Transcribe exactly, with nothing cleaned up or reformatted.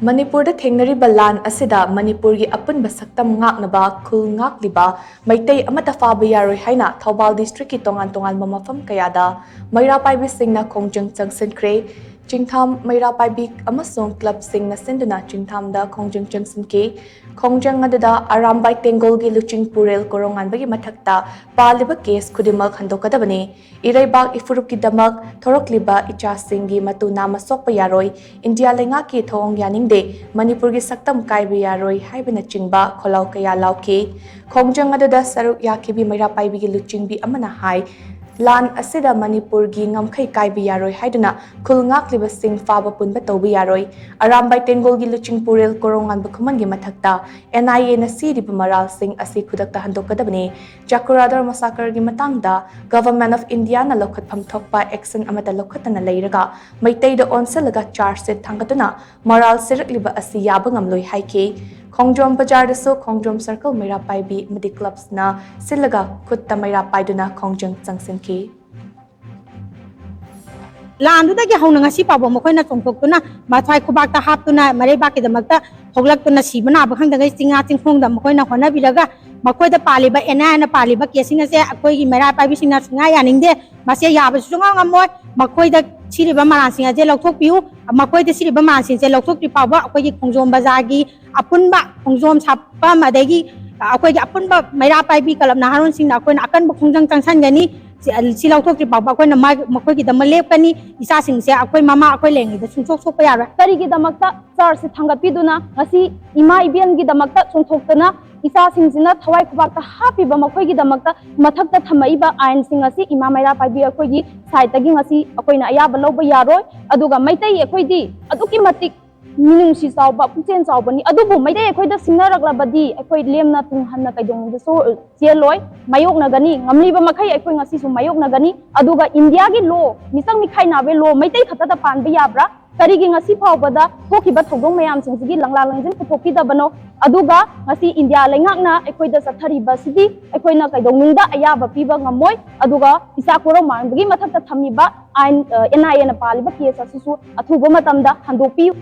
ꯃꯅꯤꯄꯨꯔꯗ ꯊꯦꯡꯅꯔꯤꯕ ꯂꯥꯟ ꯑꯁꯤꯗ ꯃꯅꯤꯄꯨꯔꯒꯤ ꯑꯄꯨꯟꯕ ꯁꯛꯇꯝ ꯉꯥꯛꯅꯕ ꯈꯨꯜ ꯉꯥꯛꯂꯤꯕ ꯃꯩꯇꯩ ꯑꯃꯠꯇ ꯐꯥꯕ ꯌꯥꯔꯣꯏ ꯍꯥꯏꯅ ꯊꯧꯕꯥꯜ district ꯀꯤ ꯇꯣꯉꯥꯟ ꯇꯣꯉꯥꯟꯕ ꯃꯐꯝ ꯀꯌꯥꯗ ꯃꯩꯔꯥ ꯄꯥꯏꯕꯤꯁꯤꯡꯅ ꯈꯣꯡꯖꯪ ꯆꯪꯁꯤꯟꯈ꯭ꯔꯦ꯫ ꯆꯤꯡꯊꯥꯝ ꯃꯩꯔꯥ ꯄꯥꯏꯕꯤ ꯑꯃꯁꯨꯡ club ꯁꯤꯡꯅ ꯁꯤꯟꯗꯨꯅ ꯆꯤꯡꯊꯥꯝꯗ ꯈꯣꯡꯖꯪ ꯆꯪꯁꯤꯟꯈꯤ꯫ ꯈꯣꯡꯖꯪ ꯑꯗꯨꯗ ꯑꯔꯥꯝꯕꯥꯏ ꯇꯦꯡꯒꯣꯜꯒꯤ ꯂꯨꯆꯤꯡ ꯄꯨꯔꯦꯜ ꯀꯣꯔꯣꯉꯥꯟꯕꯒꯤ ꯃꯊꯛꯇ ꯄꯥꯜꯂꯤꯕ case ꯈꯨꯗꯤꯡꯃꯛ ꯍꯟꯗꯣꯛꯀꯗꯕꯅꯤ꯫ ꯏꯔꯩꯕꯥꯛ ꯏꯐꯨꯔꯨꯞꯀꯤꯗꯃꯛ ꯊꯣꯔꯛꯂꯤꯕ ꯏꯆꯥꯁꯤꯡꯒꯤ ꯃꯇꯨ ꯅꯥꯝꯃ ꯁꯣꯛꯄ ꯌꯥꯔꯣꯏ꯫ ꯏꯟꯗꯤꯌꯥ ꯂꯩꯉꯥꯛꯀꯤ ꯊꯧꯑꯣꯡ ꯌꯥꯅꯤꯡꯗꯦ, ꯃꯅꯤꯄꯨꯔꯒꯤ ꯁꯛꯇꯝ ꯀꯥꯏꯕ ꯌꯥꯔꯣꯏ ꯍꯥꯏꯕꯅꯆꯤꯡꯕ ꯈꯣꯜꯂꯥꯎ ꯀꯌꯥ ꯂꯥꯎꯈꯤ꯫ ꯈꯣꯡꯖꯪ ꯑꯗꯨꯗ ꯁꯔꯨꯛ ꯌꯥꯈꯤꯕꯤ ꯃꯩꯔꯥ ꯄꯥꯏꯕꯤꯒꯤ ꯂꯨꯆꯤꯡꯕꯤ ꯑꯃꯅ ꯍꯥꯏ, ꯂꯥꯟ ꯑꯁꯤꯗ ꯃꯅꯤꯄꯨꯔꯒꯤ ꯉꯝꯈꯩ ꯀꯥꯏꯕ ꯌꯥꯔꯣꯏ ꯍꯥꯏꯗꯨꯅ ꯈꯨꯜ ꯉꯥꯛꯂꯤꯕꯁꯤꯡ ꯐꯥꯕ ꯄꯨꯟꯕ ꯇꯧꯕ ꯌꯥꯔꯣꯏ꯫ ꯑꯔꯥꯝꯕꯥꯏ ꯇꯦꯡꯒꯣꯜꯒꯤ ꯂꯨꯆꯤꯡ ꯄꯨꯔꯦꯜ ꯀꯣꯔꯣꯉꯥꯟꯕ ꯈꯨꯃꯟꯒꯤ ꯃꯊꯛꯇ N I A ꯅ ꯁꯤꯔꯤꯕ ꯃꯔꯥꯜꯁꯤꯡ ꯑꯁꯤ ꯈꯨꯗꯛꯇ ꯍꯟꯗꯣꯛꯀꯗꯕꯅꯤ꯫ ꯆꯀ꯭ꯔꯥꯙꯔ massacre ꯒꯤ ꯃꯇꯥꯡꯗ Government of India ꯅ ꯂꯧꯈꯠꯐꯝ ꯊꯣꯛꯄ action ꯑꯃꯠꯇ ꯂꯧꯈꯠꯇꯅ ꯂꯩꯔꯒ ꯃꯩꯇꯩꯗ ꯑꯣꯟꯁꯤꯜꯂꯒ charge sheet ꯊꯥꯡꯒꯠꯇꯨꯅ ꯃꯔꯥꯜ ꯁꯤꯔꯛꯂꯤꯕ ꯑꯁꯤ ꯌꯥꯕ ꯉꯝꯂꯣꯏ ꯍꯥꯏꯈꯤ꯫ ꯈꯣꯡꯖꯣꯝ ꯕꯖꯥꯔꯗꯁꯨ ꯈꯣꯡꯖꯣꯝ circle ꯃꯩꯔꯥ ꯄꯥꯏꯕꯤ ꯑꯃꯗꯤ clubs ꯅ ꯁꯤꯜꯂꯒ ꯈꯨꯠꯇ ꯃꯩꯔꯥ ꯄꯥꯏꯗꯨꯅ ꯈꯣꯡꯖꯪ ꯆꯪꯁꯤꯟꯈꯤ꯫ ꯂꯥꯟꯗꯨꯗꯒꯤ ꯍꯧꯅ ꯉꯁꯤ ꯐꯥꯎꯕ ꯃꯈꯣꯏꯅ ꯆꯣꯡꯊꯣꯛꯇꯨꯅ, ꯃꯊ꯭ꯋꯥꯏ ꯈꯨꯕꯥꯛꯇ ꯍꯥꯞꯇꯨꯅ, ꯃꯔꯩꯕꯥꯛꯀꯤꯗꯃꯛꯇ ꯊꯣꯛꯂꯛꯇꯨꯅ, ꯁꯤꯕ ꯅꯥꯕ ꯈꯪꯗꯉꯩ ꯆꯤꯡꯉꯥ ꯆꯤꯡꯈꯣꯡꯗ ꯃꯈꯣꯏꯅ ꯍꯣꯠꯅꯕꯤꯔꯒ, ꯃꯈꯣꯏꯗ ꯄꯥꯜꯂꯤꯕ, N I A ꯅ ꯄꯥꯜꯂꯤꯕ case ꯁꯤꯡ ꯑꯁꯦ ꯑꯩꯈꯣꯏꯒꯤ ꯃꯩꯔꯥ ꯄꯥꯏꯕꯤꯁꯤꯡꯅ ꯁꯨꯡꯌꯥ ꯌꯥꯅꯤꯡꯗꯦ꯫ ꯃꯁꯤ ꯌꯥꯕꯁꯨ ꯁꯨꯡꯉꯝ ꯉꯝꯃꯣꯏ꯫ ꯃꯈꯣꯏꯗ ꯁꯤꯔꯤꯕ ꯃꯔꯥꯜꯁꯤꯡ ꯑꯁꯦ ꯂꯧꯊꯣꯛꯄꯤꯌꯨ꯫ ꯃꯈꯣꯏꯗ ꯁꯤꯔꯤꯕ ꯃꯔꯥꯜꯁꯤꯡꯁꯦ ꯂꯧꯊꯣꯛꯇ꯭ꯔꯤ ꯐꯥꯎꯕ ꯑꯩꯈꯣꯏꯒꯤ ꯈꯣꯡꯖꯣꯝ ꯕꯖꯥꯔꯒꯤ ꯑꯄꯨꯟꯕ ꯈꯣꯡꯖꯣꯝ ꯁꯥꯐꯝ, ꯑꯗꯒꯤ ꯑꯩꯈꯣꯏꯒꯤ ꯑꯄꯨꯟꯕ ꯃꯩꯔꯥ ꯄꯥꯏꯕꯤ ꯀꯂꯕ ꯅꯍꯥꯔꯣꯟꯁꯤꯡꯅ ꯑꯩꯈꯣꯏꯅ ꯑꯀꯟꯕ ꯈꯣꯡꯖꯪ ꯆꯪꯁꯤꯟꯒꯅꯤ꯫ ꯁꯤ, ꯁꯤ ꯂꯧꯊꯣꯛꯇ꯭ꯔꯤ ꯐꯥꯎꯕ ꯑꯩꯈꯣꯏꯅ ꯃꯥ-, ꯃꯈꯣꯏꯒꯤꯗꯃꯛ ꯂꯦꯞꯀꯅꯤ꯫ ꯏꯆꯥꯁꯤꯡꯁꯦ ꯑꯩꯈꯣꯏ ꯃꯃꯥ ꯑꯩꯈꯣꯏ ꯂꯩꯔꯤꯉꯩꯗ ꯁꯨꯡꯁꯣꯛ ꯁꯣꯛꯄ ꯌꯥꯔꯣꯏ꯫ ꯀꯔꯤꯒꯤꯗꯃꯛꯇ charge sheet ꯊꯥꯡꯒꯠꯄꯤꯗꯨꯅ ꯉꯁꯤ ꯏꯃꯥ ꯏꯕꯦꯟꯒꯤꯗꯃꯛꯇ ꯆꯣꯡꯊꯣꯛꯇꯅ ꯏꯆꯥꯁꯤꯡꯁꯤꯅ ꯊꯋꯥꯏ ꯈꯨꯕꯥꯛꯇ ꯍꯥꯞꯄꯤꯕ ꯃꯈꯣꯏꯒꯤꯗꯃꯛꯇ ꯃꯊꯛꯇ ꯊꯝꯃꯛꯏꯕ ꯑꯥꯏꯟꯁꯤꯡ ꯑꯁꯤ ꯏꯃꯥ ꯃꯩꯔꯥ ꯄꯥꯏꯕꯤ ꯑꯩꯈꯣꯏꯒꯤ side ꯇꯒꯤ ꯉꯁꯤ ꯑꯩꯈꯣꯏꯅ ꯑꯌꯥꯕ ꯂꯧꯕ ꯌꯥꯔꯣꯏ꯫ ꯑꯗꯨꯒ ꯃꯩꯇꯩ ꯑꯩꯈꯣꯏꯗꯤ ꯑꯗꯨꯛꯀꯤ ꯃꯇꯤꯛ ꯃꯤꯅꯨꯡꯁꯤ ꯆꯥꯎꯕ, ꯄꯨꯛꯆꯦꯜ ꯆꯥꯎꯕꯅꯤ꯫ ꯑꯗꯨꯕꯨ ꯃꯩꯇꯩ ꯑꯩꯈꯣꯏꯗ ꯁꯤꯡꯅꯔꯛꯂꯕꯗꯤ ꯑꯩꯈꯣꯏ ꯂꯦꯝꯅ ꯇꯨꯡ ꯍꯟꯅ ꯀꯩꯗꯧꯅꯨꯡꯗꯁꯨ ꯆꯦꯜꯂꯣꯏ, ꯃꯥꯌꯣꯛꯅꯒꯅꯤ꯫ ꯉꯝꯂꯤꯕ ꯃꯈꯩ ꯑꯩꯈꯣꯏ ꯉꯁꯤꯁꯨ ꯃꯥꯌꯣꯛꯅꯒꯅꯤ꯫ ꯑꯗꯨꯒ ꯏꯟꯗꯤꯌꯥꯒꯤ law, ꯃꯤꯆꯪ ꯃꯤꯈꯥꯏ ꯅꯥꯕꯒꯤ law ꯃꯩꯇꯩ ꯈꯛꯇꯗ ꯄꯥꯟꯕ ꯌꯥꯕ꯭ꯔꯥ? ꯀꯔꯤꯒꯤ ꯉꯁꯤ ꯐꯥꯎꯕꯗ ꯊꯣꯛꯈꯤꯕ ꯊꯧꯗꯣꯛ ꯃꯌꯥꯝꯁꯤꯡꯁꯤꯒꯤ ꯂꯪꯂꯥ ꯂꯪꯖꯤꯟ ꯄꯨꯊꯣꯛꯄꯤꯗꯕꯅꯣ? ꯑꯗꯨꯒ ꯉꯁꯤ ꯏꯟꯗꯤꯌꯥ ꯂꯩꯉꯥꯛꯅ ꯑꯩꯈꯣꯏꯗ ꯆꯠꯊꯔꯤꯕꯁꯤꯗꯤ ꯑꯩꯈꯣꯏꯅ ꯀꯩꯗꯧꯅꯨꯡꯗ ꯑꯌꯥꯕ ꯄꯤꯕ ꯉꯝꯃꯣꯏ꯫ ꯑꯗꯨꯒ ꯏꯆꯥ ꯀꯣꯔꯧ ꯃꯥꯟꯕꯒꯤ ꯃꯊꯛꯇ ꯊꯝꯃꯤꯕ ꯑꯥꯏꯟ, ꯑ, N I A ꯅ ꯄꯥꯜꯂꯤꯕ case ꯑꯁꯤꯁꯨ ꯑꯊꯨꯕ ꯃꯇꯝꯗ ꯍꯟꯗꯣꯛꯄꯤꯌꯨ꯫